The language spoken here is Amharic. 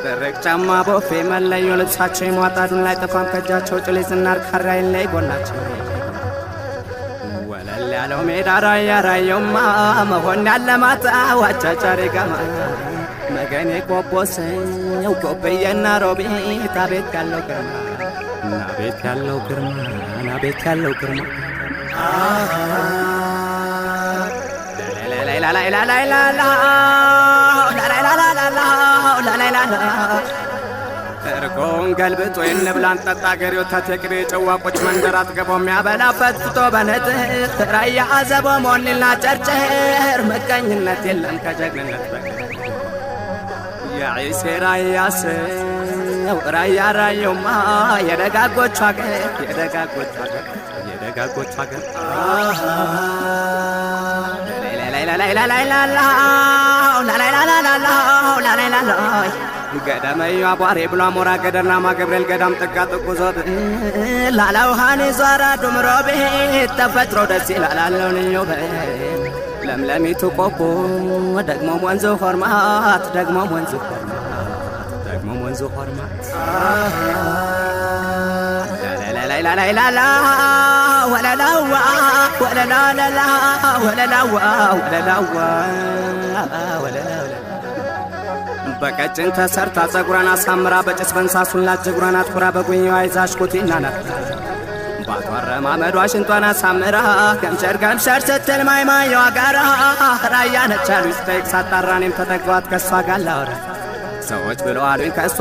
ደረቅ ጫማ ቦፌ መለዮ ልብሳቸው የሟጣዱን ላይ ጠፋም ከእጃቸው ጭሌ ዝናር ካራይን ላይ ጎናቸው ወለል ያለው ሜዳ ራያ ራየውማ መሆን ያለማጣ ዋጫጫሪ ገማ መገኔ ቆቦሰው ቆብዬና ሮቤት አቤት ያለው ግርማ ናቤት ያለው ግርማ ናቤት ያለው ግርማ እርጎውን ገልብጦ የንብላን ጠጣ ገሬው ተቴቅቤ ጨዋቆች መንደር አጥግቦ የሚያበላ ፈትፍቶ በነጥር ራያ አዘቦ ሞኒና ጨርጨር ምቀኝነት የለም ከጀግንነት በቀር የዒሴ ራያ ሰው ራያ ራየውማ የደጋጎቹ አገር የደጋጎቹ አገር የደጋጎቹ አገር ገዳመዩ አቧሬ ብሎ አሞራ ገደርናማ ገብርኤል ገዳም ጥጋ ጥቁዞት ላላውሃን ዟራ ዱምሮ ቤት ተፈጥሮ ደስ ይላል አለው ልዩ ለምለሚቱ ቆቦ ደግሞ ወንዙ ሆርማት ደግሞ ወንዙ ሆርማት ደግሞ ወንዙ ሆርማት ላላላላላ ወለላዋ ወለላላላ ወለላዋ ወለላዋ ወለላ በቀጭን ተሰርታ ጸጉሯን አሳምራ በጭስ በንሳሱላ ጀግሯን አትኩራ በጉኛዋ ይዛሽ ኩቲና ናት ባቷ አረማመዷ ሽንጧን አሳምራ ገምሸር ገምሸር ስትል ማይማየዋ ጋራ ራያ ነች አሉኝ ስጠይቅ ሳጣራ እኔም ተጠጓት ከእሷ ጋር ላወራ ሰዎች ብለው አሉኝ ከእሷ